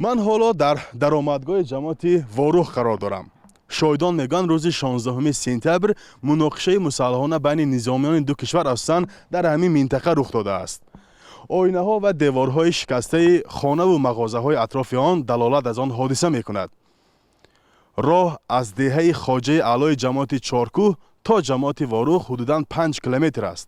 Ман ҳоло дар даромадгоҳи ҷамоати Ворух қарор дорам. Шоҳидон мегӯянд, рӯзи 16 сентябр муноқишаи мусаллаҳона байни низомиёни ду кишвар асосан дар ҳамин минтақа рух додааст. Оинаҳо ва деворҳои шикастаи хонаву мағозаҳои атрофи он далолат аз он ҳодиса мекунад. Роҳ аз деҳаи Хоҷаи Аълои ҷамоати Чоркӯҳ то ҷамоати Ворух ҳудудан 5 километр аст.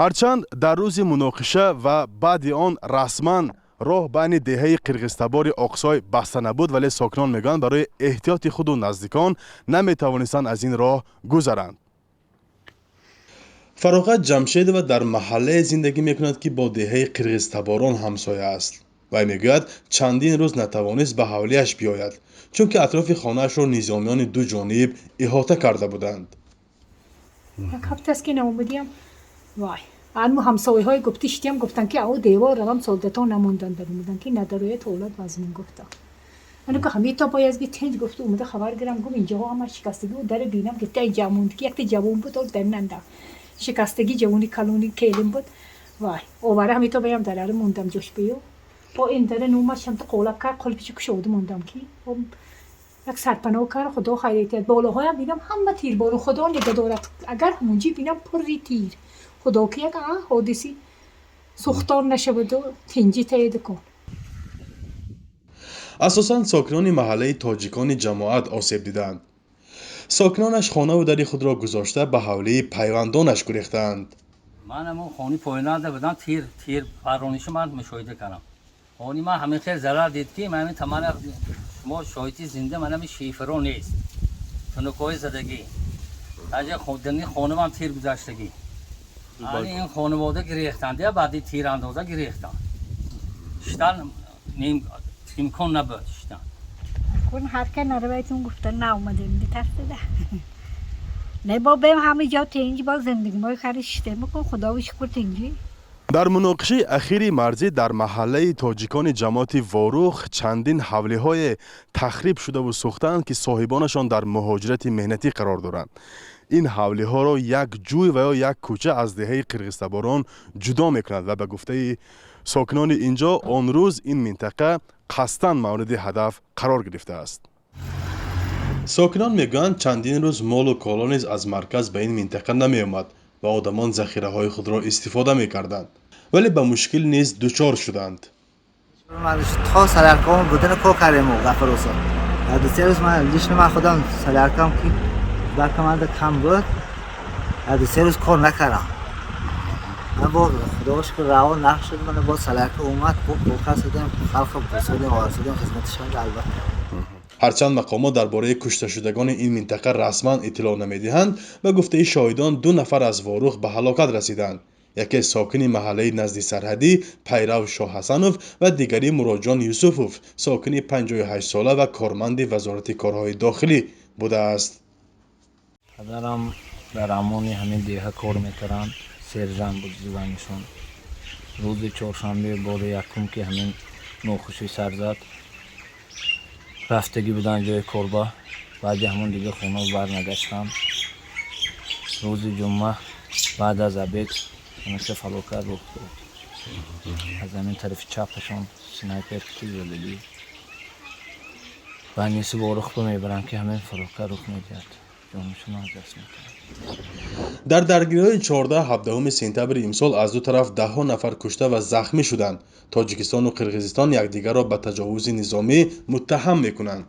Ҳарчанд дар рӯзи муноқиша ва баъди он расман роҳ байни деҳаи қирғизтабори Оқсой баста набуд, вале сокинон мегӯянд, барои эҳтиёти худу наздикон наметавонистанд аз ин роҳ гузаранд. Фароғат Ҷамшедова дар маҳаллае зиндагӣ мекунад, ки бо деҳаи қирғизтаборон ҳамсоя аст. Вай мегӯяд, чандин рӯз натавонист ба ҳавлиаш биёяд, чунки атрофи хонаашро низомиёни ду ҷониб иҳота карда буданд. Як ҳафтааст, ки наомадиям. Вай, анму ҳамсояҳои гуфти шитиям, гуфтанд, ки ау девор равам, солдатон намондан, даромадан, ки надарояд, ҳолат вазмин гуфта. Ман ку ҳамин то бояд би тинҷ гуфту омада хабар гирам, гум инҷоҳо ҳама шикастагӣ буд, даре бинам гифта инҷа мондагӣ якта ҷавон буд, ол дарнанда шикастагӣ, ҷавони калони келин буд. Вай, овара ҳамин то баям дараре мондам, ҷош бию бо ин даре нумаш ҳамта қолаб кард, қолбичи кушода мондам, ки як сарпаноҳ кард, худо хайриятият. Болоҳоям бинам, ҳама тирборон, худо нигаҳ дорад, агар ҳамунҷи бинам, пурри тир, худо ки як ҳодиси сӯхтор нашаваду тинҷӣ таеду кун. Асосан сокинони маҳаллаи тоҷикони ҷамоат осеб диданд. Сокинонаш хонаву дари худро гузошта, ба ҳавлии пайвандонаш гурехтаанд. Ман ҳамон хони поинанда будам, тир парронишо ман мушоҳида кардам. Хони ман ҳамин хел зарар дид, ки ман тамана шумо шоҳиди зинда, ман ҳамин шиферо нест, тунукҳои задагӣ, таҷа дини хонумам тир гузаштагӣ. Ани ин хонавода гирехтанд, я баъди тирандоза гирехтанд, шиштан имкон набуд шиштан. Кун ҳар ка наравайтун гуфта наомадем, битарсида. Не бо бем, ҳама ҷо тинҷ, бо зиндагимои хари шиштем кун, худои шукр, тинҷӣ. Дар муноқишаи ахири марзӣ дар маҳаллаи тоҷикони ҷамоати Ворух чандин ҳавлиҳое тахриб шудаву сӯхтаанд, ки соҳибонашон дар муҳоҷирати меҳнатӣ қарор доранд. Ин ҳавлиҳоро як ҷӯй ва ё як кӯча аз деҳаи қирғизтаборон ҷудо мекунад ва ба гуфтаи сокинони ин ҷо, он рӯз ин минтақа қасдан мавриди ҳадаф қарор гирифтааст. Сокинон мегӯянд, чандин рӯз молу коло низ аз марказ ба ин минтақа намеомад ва одамон захираҳои худро истифода мекарданд, вале ба мушкил низ дучор шуданд. То соляркаом будана кор кардем, гафароса 2-3 рӯз. Ман лично, ман худам соляркам ки баркаманда кам буд, 2-3 рӯз кор накардам. Ман бо худо шукр, раво нақш шуд, мана боз солярка омад, бо кор кардем, халқа бусодем, оварсодем хизматашон, албатта. Ҳарчанд мақомот дар бораи кушташудагони ин минтақа расман иттилоъ намедиҳанд, ба гуфтаи шоҳидон, ду нафар аз Ворух ба ҳалокат расиданд. Яке сокини маҳаллаи назди сарҳадӣ Пайрав Шоҳҳасанов ва дигари Муроҷон Юсуфов, сокини 58сола ва корманди Вазорати корҳои дохилӣ будааст. Падарам дар амони ҳамин деҳа кор мекарданд, сержант буд званишон. Рӯзи чоршанбе бори якум, ки ҳамин нохушӣ сар зад, рафтагӣ буданд ҷои корба. Баъди ҳамон дига хона барнагаштанд. Рӯзи ҷумъа баъд аз обед ҳамеша фалокат рух дод. Аз ҳамин тарафи чапашон снайпер ки задагӣ, ба ниси Ворухба мебаранд, ки ҳамин фалокат рух медиҳад, ҷонашонро аз даст медиҳад. Дар даргириҳои 14-17 сентябри имсол аз ду тараф даҳҳо нафар кушта ва захмӣ шуданд. Тоҷикистону Қирғизистон якдигарро ба таҷовузи низомӣ муттаҳам мекунанд.